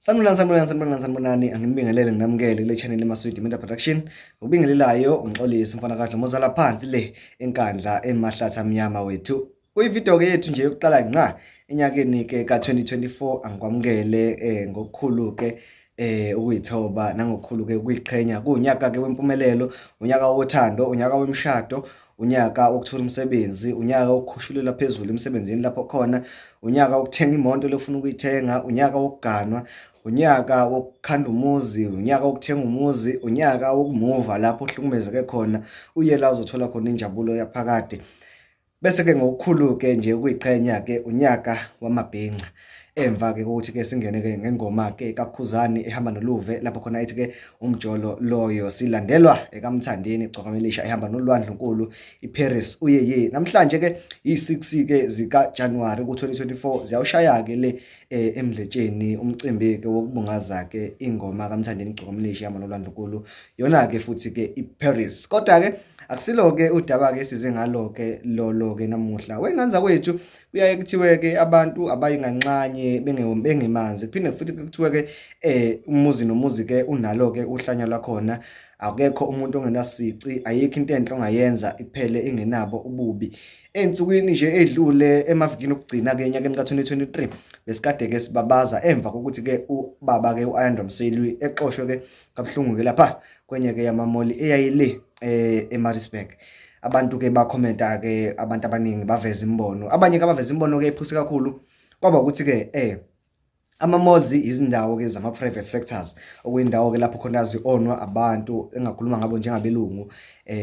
Sanibonani, sanibonani, sanibonani, sanibonani. Anginibingelele nginamukele kule channel eMaswidi Media Production. Ngokubingelelayo uMxolisi umfana kaDlomo ozala phansi le eNkandla emahlathi amnyama wethu. Kuyivideo ke yethu nje yokuqala ngqa enyakeni ke ka-2024 angikwamukele ngokukhulu ke ukuyithoba nangokukhulu ke ukuyiqhenya. Kuwunyaka ke wempumelelo, unyaka wothando, unyaka wemishado, unyaka wokuthola umsebenzi, unyaka wokukhushulelwa phezulu emsebenzini lapho khona, unyaka wokuthenga imoto lofuna ukuyithenga, unyaka wokuganwa, unyaka wokukhanda umuzi, unyaka wokuthenga umuzi, unyaka wokumuva lapho uhlukumezeke khona, uye la uzothola khona injabulo yaphakade. Bese-ke ngokukhulu-ke nje ukuyiqhenya-ke unyaka wamabhinca. Emva-ke kokuthi-ke singene-ke ngengoma-ke kaKhuzani ehamba noLuve lapho khona ethi-ke umjolo loyo silandelwa ekaMthandeni Gcwakamelisha ehamba noLwandlunkulu iParis uyeye. Namhlanje-ke yi-6-ke zikaJanuwari ku-2024 ziyawushaya-ke le emdletsheni umcimbi-ke wokubungaza-ke ingoma kaMthandeni Gcwakamelisha ehamba noLwandlunkulu yona-ke futhi-ke iParis. Kodwa-ke akusilo-ke udaba-ke size ngalo-ke lolo-ke namuhla. Wengane zakwethu kuyaye kuthiwe-ke abantu abayi nganxanye bengemanzi kuphinde futhi kuthiwe-ke umuzi nomuzi-ke unalo-ke uhlanya lwakhona. Akekho umuntu ongenasici, ayikho into enhle ongayenza iphele ingenabo ububi. Ey'nsukwini nje ey'dlule emavikini okugcina-ke enyakeni ka-2023 besikade-ke sibabaza emva kokuthi-ke ubaba-ke u-Ayanda Msweli exoshwe-ke kabuhlungu-ke lapha kwenye-ke yamamoli eyayile eMaritzburg. Abantu-ke bakhomenta-ke, abantu abaningi baveza imibono. Abanye-ke abaveza imibono-ke ephuse kakhulu kwaba ukuthi-ke ama-malls izindawo-ke zama-private sectors, okuyindawo-ke lapho khona zi-ownwa abantu engakhuluma ngabo njengabelungu,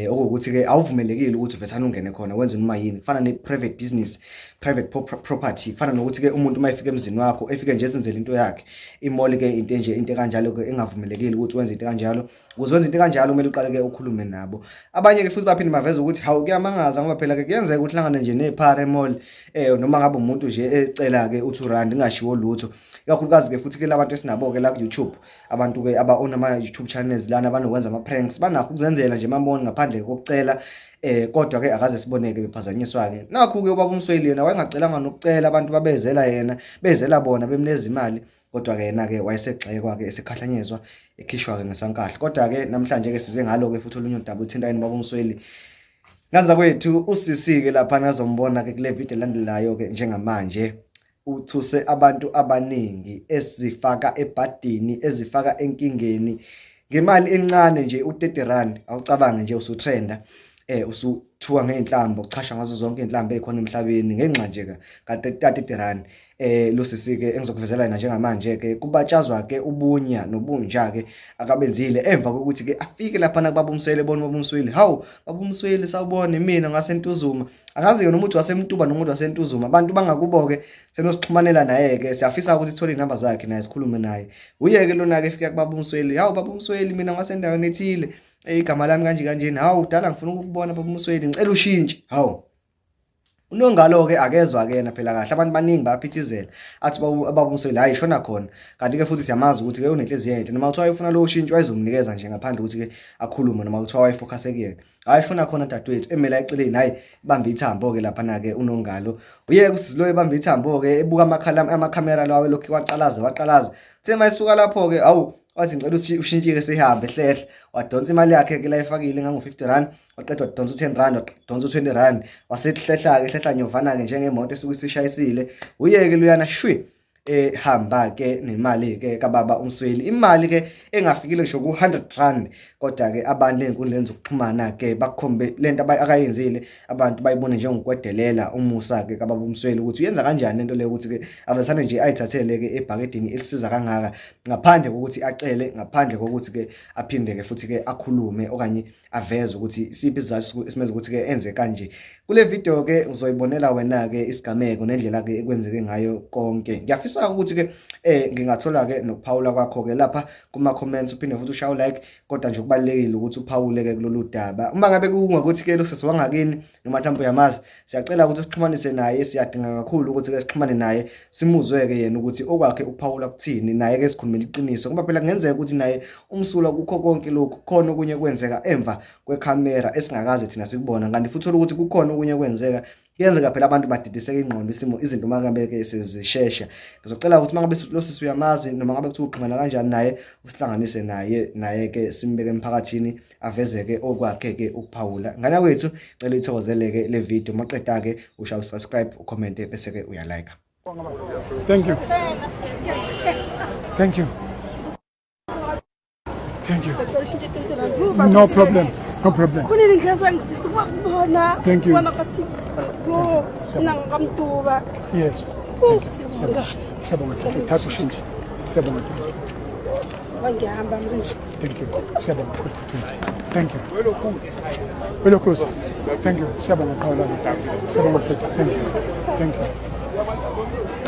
okuwukuthi-ke awuvumelekile ukuthi uvesane ungene khona wenze noma yini. Kufana ne-private business, private property, kufana nokuthi-ke umuntu uma efika emzini wakho efike nje ezenzele into yakhe. I-mall-ke into enje, into ekanjalo-ke engavumelekile ukuthi wenze into kanjalo. Ukuze wenze into kanjalo kumele uqale-ke ukhulume nabo. Abanye-ke futhi baphinde baveze ukuthi hawu kuyamangaza ngoba phela-ke kuyenzeka ukuthi uhlangane nje nephara e-mall, noma ngabe umuntu nje ecela-ke u-2 rand ingashiwo lutho. Ikakhulukazi-ke futhi-ke labantu esinabo-ke la ku-YouTube, abantu-ke aba-own ama-YouTube channels lana abanokwenza ama-pranks, banakho ukuzenzela nje ama-mall ngaphandle kokucela, kodwa-ke akaze siboneke bephazanyiswa-ke. Nakhu-ke ubaba uMsweli yena wayengacelanga nokucela, abantu babezela yena, bezela bona bemnikeza imali. Kodwa-ke yena-ke wayesegxekwa-ke esekhahlanyezwa ekhishwa-ke ngesankahlu. Kodwa-ke namhlanje-ke size ngalo-ke futhi olunye udaba oluthinta yena ubaba uMsweli. Nganza kwethu usisi-ke laphana azombona-ke kule video elandelayo-ke njengamanje uthuse abantu abaningi ezifaka ebhadini ezifaka enkingeni ngemali encane nje u-30 rand. Awucabange nje usutrenda usuthuka ngey'nhlambo uchasha ngazo zonke iy'nhlambo ey'khona emhlabeni ngenxa nje ka-30 rand. Lo sisi-ke engizokuvezela yena njengamanje-ke kubatshazwa-ke ubunya nobunja-ke akabenzile emva kokuthi-ke afike laphana kubaba uMsweli, ebona ubaba uMsweli. Hawu baba uMsweli, sawubona, mina ngaseNtuzuma. Angazi-ke noma uthi waseMtuba noma uthi waseNtuzuma. Abantu bangakubo-ke senosixhumanela naye-ke, siyafisa ukuthi sithole iy'namba zakhe naye sikhulume naye. Uye-ke lona-ke efika kubaba uMsweli, hawu baba uMsweli, mina ngasendaweni ethile, igama lami kanje kanjena. Hawu dala ngifuna ukukubona baba uMsweli, ngicela ushintshe. Hawu uNongalo-ke akezwa-ke yena phela kahle, abantu baningi bayaphithizela athi ubaba uMsweli hhayi shona khona. Kanti-ke futhi siyamazi ukuthi-ke unenhliziyo enhle, noma kuthiwa wayefuna lowo shintsho wayezomnikeza nje ngaphandle ukuthi-ke akhulume, noma kuthiwa wayefokhase kuyena. Hhayi shona khona dadewethu, emele eceleni, hhayi bamba ithambo-ke laphana-ke uNongalo. Uyeke usisi lo ebamba ithambo-ke ebuka amakhamera lawo elokhu waqalaza waqalaza. Uthe uma esuka lapho-ke hawu wathi ngicela ushintshile sihambe hlehle. Wadonsa imali yakhe-ke la efakile engango-50 rand, waqeda wadonsa u-10 rand, wadonsa u-20 rand, wasehlehla-ke hlehla nyovana-ke njengemoto esuke isishayisile. Uyeke luyana shwi ehamba-ke nemali-ke kababa uMsweli, imali-ke engafikile ngisho ku-100 rand. Kodwa-ke abantu ey'nkundleni zokuxhumana-ke bakukhombe lento akayenzile, abantu bayibone njengokwedelela umusa-ke kababa uMsweli ukuthi uyenza kanjani lento leyo ukuthi-ke avesane nje ayithathele-ke ebhakedeni elisiza kangaka ngaphandle kokuthi acele, ngaphandle kokuthi-ke aphinde-ke futhi-ke akhulume okanye aveze ukuthi siphi isizathu esimenza ukuthi-ke enze kanje. Kule video-ke ngizoyibonela wena-ke isigameko nendlela-ke ekwenzeke ngayo konke. Ngiyafisa ukuthi-ke ngingathola-ke nokuphawula kwakho-ke lapha kuma-comments, uphinde futhi ushaye u-like, kodwa nje kubalulekile ukuthi uphawule-ke kulolu daba. Uma ngabe kungukuthi-ke lo sisi wangakini noma mhlawumbe uyamazi, siyacela ukuthi sixhumanise naye, siyadinga kakhulu ukuthi-ke sixhumane naye, simuzwe-ke yena ukuthi okwakhe ukuphawula kuthini, naye-ke sikhulumele iqiniso, ngoba phela kungenzeka ukuthi naye umsulwa kukho konke lokhu, khona okunye kwenzeka emva kwekhamera esingakaze thina sikubona, kanti futhi uthola ukuthi kukhona okunye kwenzeka Kuyenzeka phela abantu badidiseke ingqondo isimo izinto uma ngabe ke sezishesha. Ngizocela ukuthi uma ngabe lo sisi uyamazi noma ngabe kuthiwa uxhumana kanjani naye usihlanganise naye naye ke simbeke emphakathini avezeke okwakhe ke ukuphawula. Ngane yakwethu cela uyithokozele-ke le video maqeda-ke ushaye usubscribe ucommente bese-ke uyalike. Thank you. Thank you. Thank you. No problem. No problem. Kunini ngiheza ngifisa ukubona. Thank you. Ubona ngathi lo mina ngikamtuba. Yes. Siyabonga. Siyabonga. Thatha ushintshe. Siyabonga. Ngiyahamba manje. Thank you. Siyabonga. Thank you. Welo Cruz. Thank you. Siyabonga Qhawulana. Siyabonga mfethu. Thank you. Thank you.